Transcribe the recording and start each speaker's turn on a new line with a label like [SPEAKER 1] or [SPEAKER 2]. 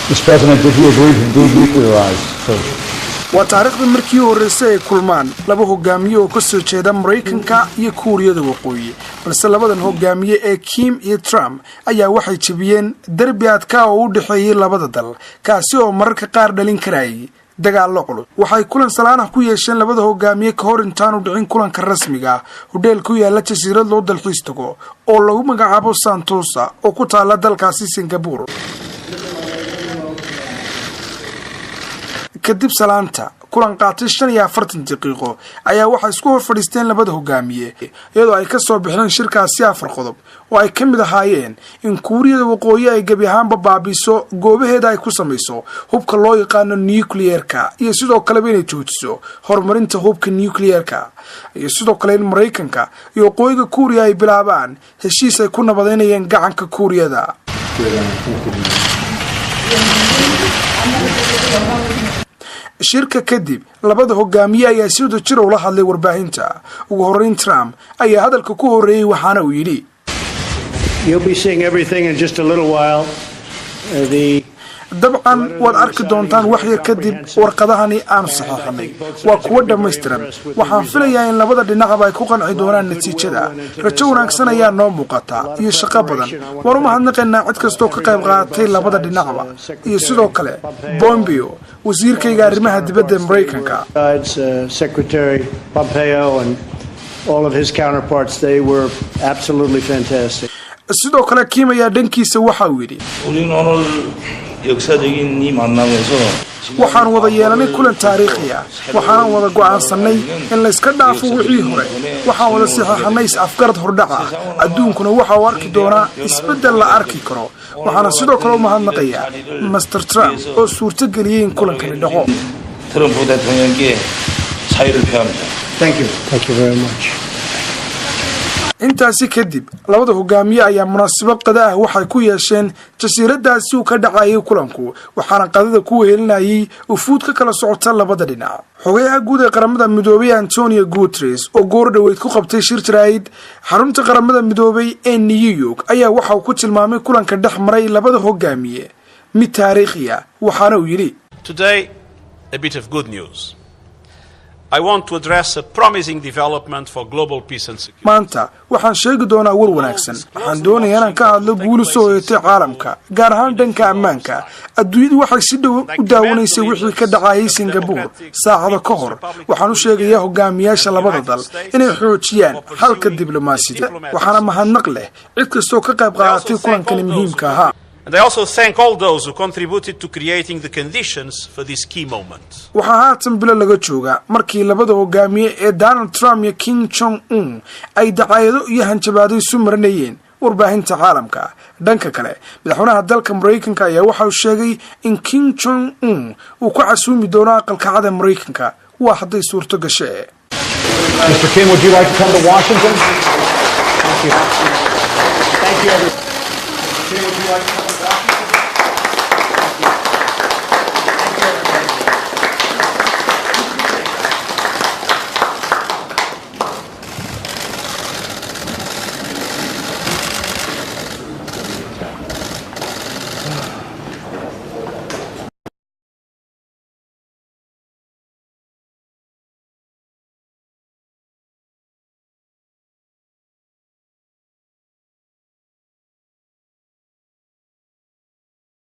[SPEAKER 1] Mr. President, did you agree to denuclearize first?
[SPEAKER 2] Waa taariikhda markii u horreysay ay kulmaan laba hogaamiye oo ka soo jeeda Maraykanka iyo Kuuriyada Waqooyi. Balse labadan hogaamiye ee Kim iyo Trump ayaa waxay jebiyeen derbi adkaa oo u dhexeeyey labada dal, kaasi oo mararka qaar dhalin karayay dagaallo culus. Waxay kulan salaanah ku yeesheen labada hogaamiye ka hor intaanu dhicin kulanka rasmiga hodheel ku yaala jasiirad loo dalxiis tago oo lagu magacaabo Sentosa oo ku taala dalkaasi Singapore. Kadib salaanta, kulan qaatay 45 daqiiqo ayaa waxay isku hor fadhiisteen labada hogaamiye, iyadoo ay ka soo bixeen shirkaasi afar qodob oo ay ka mid ahaayeen in Kuuriyada Waqooyi ay gebi ahaanba baabiiso goobaheeda ay ku samayso hubka loo yaqaano nucleerka, iyo sidoo kaleba inay joojiso horumarinta hubka nucleerka, iyo sidoo kale in Maraykanka iyo Waqooyiga Kuuriya ay bilaabaan heshiis ay ku nabadeynayeen gacanka Kuuriyada. Shirka kadib, labada hogaamiye ayaa si wada jir ula hadlay warbaahinta. Ugu horreyn, Trump ayaa hadalka ku horreeyey, waxaana uu yidhi:
[SPEAKER 3] You'll be seeing everything in just a little while.
[SPEAKER 2] "Dabcan waad arki doontaan wax yar kadib. Warqadahani aanu saxeexanay waa kuwo dhammaystiran. Waxaan filayaa in labada dhinacba ay ku qanci doonaan natiijada. Rajo wanaagsan ayaa noo muuqata iyo shaqo badan. Waan u mahadnaqaynaa cid kastoo ka qayb qaadatay labada dhinacba, iyo sidoo kale Pompeo, wasiirkayga arrimaha dibadda ee Maraykanka."
[SPEAKER 3] Sides, Secretary Pompeo and all of his counterparts, they were absolutely fantastic.
[SPEAKER 2] Sidoo kale, Kim ayaa dhankiisa waxa uu yidhi:
[SPEAKER 4] 우리는 오늘 역사적인 이 만남에서
[SPEAKER 2] "Waxaan wada yeelanay kulan taariikhi ah, waxaanan wada go'aansannay in layska dhaafo wixii hore. Waxaan wada saxeexanay is afgarad hordhac ah. Adduunkuna waxa uu arki doonaa isbeddel la arki karo. Waxaana sidoo kale u mahadnaqayaa Mister Trump oo suurto geliyey in kulankani dhaco."
[SPEAKER 4] 트럼프 대통령께 사의를 표합니다.
[SPEAKER 3] Thank you. Thank you very much.
[SPEAKER 2] Intaasi kadib, labada hogaamiye ayaa munaasabo qada ah waxay ku yeesheen jasiiradaasi uu ka dhacayay kulanku, waxaana qadada ku wehelinayay ufuud ka kala socota labada dhinac. Xogayaha guud ee Qaramada Midoobay, Antonio Guterres, oo goor dhoweyd ku qabtay shir jaraa'id xarunta Qaramada Midoobay ee New York, ayaa waxa uu ku tilmaamay kulanka dhex maray labada hogaamiye mid taariikhi ah, waxaana uu yidhi:
[SPEAKER 5] Today, a bit of good news. I want to address a promising development for global peace and security.
[SPEAKER 2] "Maanta waxaan sheegi doonaa war wanaagsan. Waxaan doonayaa inaan ka hadlo guulu soo hoyatay caalamka, gaar ahaan dhanka ammaanka. Adduunyadu waxay si dhow u daawanaysay wixii ka dhacayay Singabore saacado ka hor. Waxaan u sheegayaa hogaamiyaasha labada dal inay xoojiyaan xalka diblomaasiyadda, waxaana mahadnaq leh cid kastoo ka qayb qaadatay kulankani muhiimka ahaa."
[SPEAKER 5] And I also thank all those who contributed to creating the conditions for this key moment.
[SPEAKER 2] Waxaa haatan bilo laga jooga markii labada hogaamiye ee Donald Trump iyo Kim Jong Un ay dacaayado iyo hanjabaado isu marinayeen warbaahinta caalamka. Dhanka kale, madaxweynaha dalka Maraykanka ayaa waxa uu sheegay in Kim Jong Un uu ku casuumi doono Aqalka Cada Maraykanka, waa hadday suurto gashe.
[SPEAKER 1] Mr. Kim, would you like to come to Washington?
[SPEAKER 3] Thank you. Thank you, everyone.